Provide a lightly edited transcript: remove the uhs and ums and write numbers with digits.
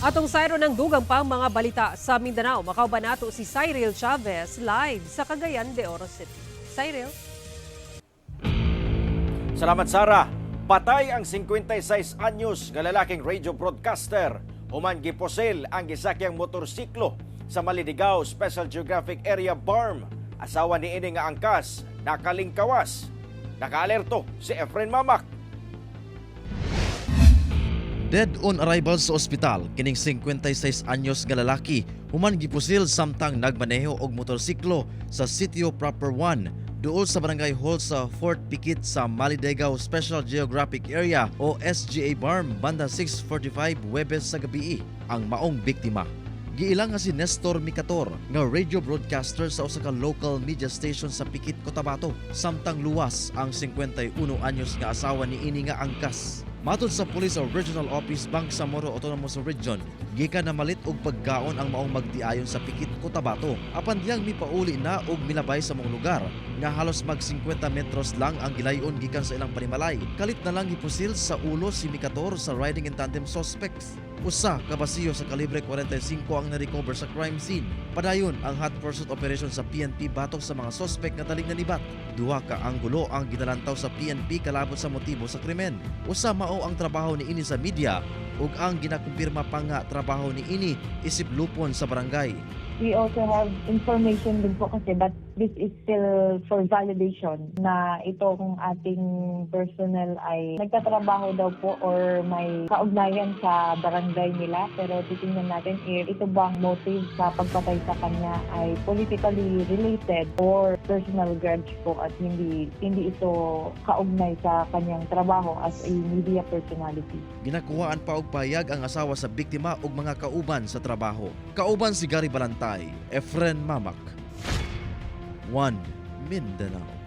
Atong sayro ng dugang pang mga balita sa Mindanao. Makauban nato si Cyril Chavez live sa Cagayan de Oro City. Cyril? Salamat, Sara. Patay ang 56 anyos nga lalaking radio broadcaster human gipusil ang gisakyang motorsiklo sa Malidigao Special Geographic Area BARMM. Asawa ni ini nga angkas nakalingkawas. Nakaalerto si Efren Mamak. Dead on arrival sa ospital kining 56 anyos nga lalaki human gipusil samtang nagmaneho og motorsiklo sa Sitio Proper 1 duol sa Barangay Hall sa Fort Pikit sa Malidegao Special Geographic Area o SGA BARMM banda 6:45 Webes sa gabii. Ang maong biktima giilang nga si Nestor Micator nga radio broadcaster sa usa ka local media station sa Pikit, Cotabato, samtang luwas ang 51 anyos nga asawa ni ini nga angkas. Matod sa Police Regional Office Bangsamoro Autonomous Region, gikan namalit og pagkaon ang maong magtiayon sa Pikit, Cotabato. Apan diyang mipauli na og milabay sa maong lugar nga halos mag 50 metros lang ang gilayon gikan sa ilang panimalay. Kalit na lang gipusil sa ulo si Micator sa riding in tandem suspects. Usa ka basiyo sa kalibre 45 ang na-recover sa crime scene. Padayon ang hot pursuit operation sa PNP batok sa mga suspect nga taling nanibat. Duha ka anggulo ang ginalantaw sa PNP kalabot sa motibo sa krimen. Usa, mao ang trabaho ni ini sa media ug ang ginakumpirma pa nga trabaho ni ini isip lupon sa barangay. We also have information din po kasi, but this is still for validation, na itong ating personnel ay nagtatrabaho daw po or may kaugnayan sa barangay nila, pero titingnan natin if ito bang motive sa pagpatay sa kanya ay politically related or personal grudge po at hindi hindi ito kaugnay sa kanyang trabaho as a media personality. Ginakuhaan pa og payag ang asawa sa biktima ug mga kauban sa trabaho. Kauban si Gary Balantay, Efren Mamak. 1 Mindanao.